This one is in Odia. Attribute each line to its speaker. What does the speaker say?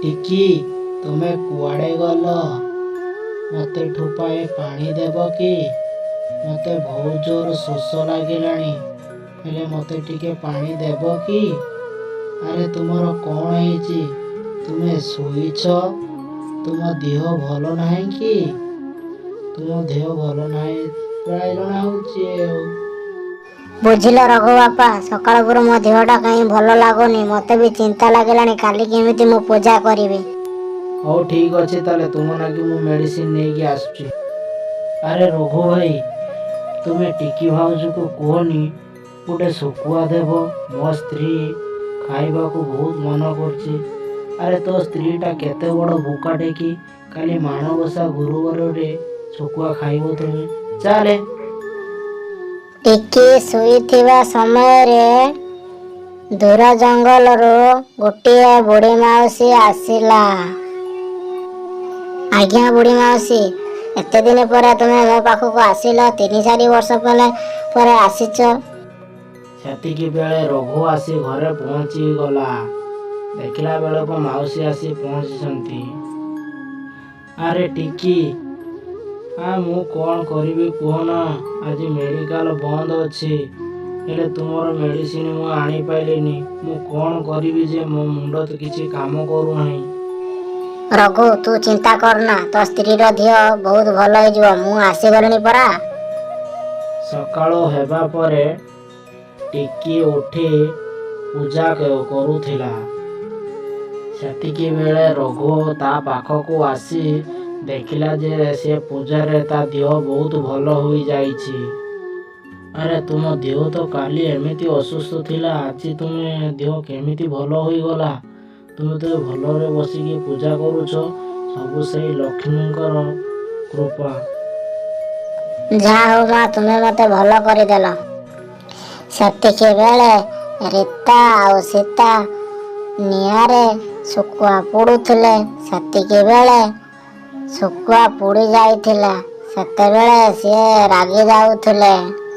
Speaker 1: ଟିକି, ତୁମେ କୁଆଡ଼େ ଗଲ? ମୋତେ ଠୋପାଏ ପାଣି ଦେବ କି? ମୋତେ ବହୁତ ଜୋର ଶୋଷ ଲାଗିଲାଣି, ହେଲେ ମୋତେ ଟିକେ ପାଣି ଦେବ କି? ଆରେ, ତୁମର କ'ଣ ହେଇଛି? ତୁମେ ଶୋଇଛ, ତୁମ ଦେହ ଭଲ ନାହିଁ କି? ତୁମ ଦେହ ଭଲ ନାହିଁ ପ୍ରାୟ ଜଣା ହଉଛି ଆଉ।
Speaker 2: ବୁଝିଲ ରଘୁ ବାପା, ସକାଳ ପରୁ ମୋ ଦେହଟା କାହିଁ ଭଲ ଲାଗୁନି। ମୋତେ ବି ଚିନ୍ତା ଲାଗିଲାଣି, କାଲି କେମିତି ମୁଁ ପୂଜା କରିବି।
Speaker 1: ହଉ, ଠିକ୍ ଅଛି, ତାହେଲେ ତୁମ ନାଗି ମୁଁ ମେଡ଼ିସିନ ନେଇକି ଆସୁଛି। ଆରେ ରଘୁ ଭାଇ, ତୁମେ ଟିକି ଭାଉଜକୁ କୁହନି ଗୋଟେ ଶୁଖୁଆ ଦେବ, ମୋ ସ୍ତ୍ରୀ ଖାଇବାକୁ ବହୁତ ମନ କରୁଛି। ଆରେ, ତୋ ସ୍ତ୍ରୀଟା କେତେ ବଡ଼ ବୋକାଟେ କି? କାଲି ମାଣବସା ଗୁରୁବାରରେ ଶୁଖୁଆ ଖାଇବ ତୁମେ? ଚାଲେ।
Speaker 2: ଟିକି ଶୋଇଥିବା ସମୟରେ ଦୂର ଜଙ୍ଗଲରୁ ଗୋଟିଏ ବୁଢ଼ୀ ମାଉସୀ ଆସିଲା। ଆଜ୍ଞା ବୁଢ଼ୀ ମାଉସୀ, ଏତେ ଦିନ ପରେ ତୁମେ ମୋ ପାଖକୁ ଆସିଲ। 3-4 ବର୍ଷ ପରେ ଆସିଛ।
Speaker 1: ସେତିକି ବେଳେ ରଘୁ ଆସି ଘରେ ପହଞ୍ଚିଗଲା। ଦେଖିଲା ବେଳକୁ ମାଉସୀ ଆସି ପହଞ୍ଚିଛନ୍ତି। ଆରେ ଟିକି, ମୁଁ କ'ଣ କରିବି କୁହନା? ଆଜି ମେଡ଼ିକାଲ ବନ୍ଦ ଅଛି, ହେଲେ ତୁମର ମେଡ଼ିସିନ ମୁଁ ଆଣିପାରିଲିନି। ମୁଁ କ'ଣ କରିବି ଯେ, ମୋ ମୁଣ୍ଡ ତ କିଛି କାମ କରୁନାହିଁ।
Speaker 2: ରଘୁ, ତୁ ଚିନ୍ତା କରନା, ତୋ ସ୍ତ୍ରୀର ଦେହ ବହୁତ ଭଲ ହେଇଯିବ। ମୁଁ ଆସିଗଲିଣି ପରା।
Speaker 1: ସକାଳ ହେବା ପରେ ଟିକି ଉଠି ପୂଜା କରୁଥିଲା। ସେତିକି ବେଳେ ରଘୁ ତା ପାଖକୁ ଆସି ଦେଖିଲା ଯେ ସେ ପୂଜାରେ ତା ଦେହ ବହୁତ ଭଲ ହୋଇଯାଇଛି। ଆରେ, ତୁମ ଦେହ ତ କାଲି ଏମିତି ଅସୁସ୍ଥ ଥିଲା, ଆଜି ତୁମେ ଦେହ କେମିତି ଭଲ ହୋଇଗଲା? ତୁମେ ତ ଭଲରେ ବସିକି ପୂଜା କରୁଛ। ସବୁ ସେଇ ଲକ୍ଷ୍ମୀଙ୍କର କୃପା।
Speaker 2: ଯାହା ହଉ ମା, ତୁମେ ମତେ ଭଲ କରିଦେଲ। ସେତିକି ବେଳେ ରୀତା ଆଉ ସୀତା ନିଆଁରେ ଶୁଖୁଆ ପୋଡୁଥିଲେ। ସେତିକି ବେଳେ ଶୁଖୁଆ ପୋଡ଼ି ଯାଇଥିଲା। ସେତେବେଳେ ସିଏ ରାଗି ଯାଉଥିଲେ।